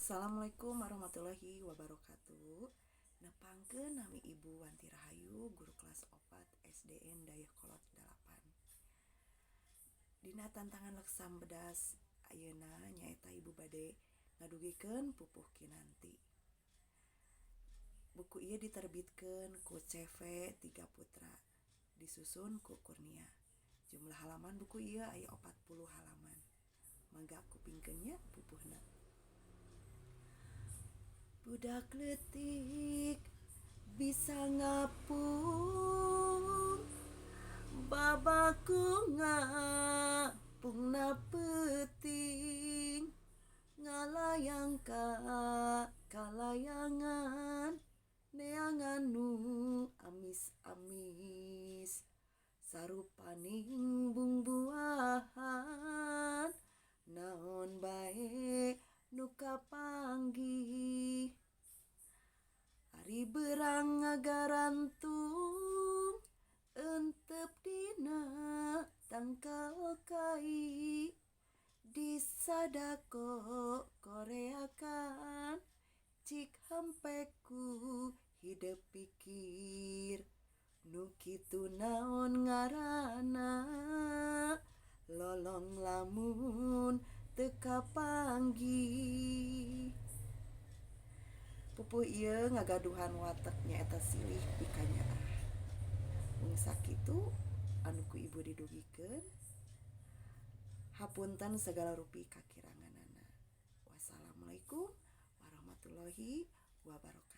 Assalamualaikum warahmatullahi wabarakatuh. Nepangkeun, nami Ibu Wanti Rahayu, guru kelas 4 SDN Dayeuhkolot 8. Dina tantangan Leksam Bedas ayeuna nyaeta Ibu bade ngadugikeun Pupuh Kinanti. Buku ieu diterbitkeun ku CV Tiga Putra, disusun ku Kurnia. Jumlah halaman buku ieu aya 40 halaman. Mangga kupingkeun nya pupuhna. Budak leutik bisa ngapung, babaku ngapungna peuting, ngalayang ka kalayangan neangan nu amis-amis sarupaning bungbuahan, naon bae nu kapanggih. Ari beurang ngagarantung, entep dina tangkal kai, disadako koreakan, cik hempe ku hidep pikir, nu kitu naon ngaranna, lolong lamun teu kapanggih. Pupuh ieu ngagaduhan watek nyaeta silih pikanyaah. Mung sakitu anu ku Ibu didugikeun. Hapunten segala rupi kakiranganana. Wassalamualaikum warahmatullahi wabarakatuh.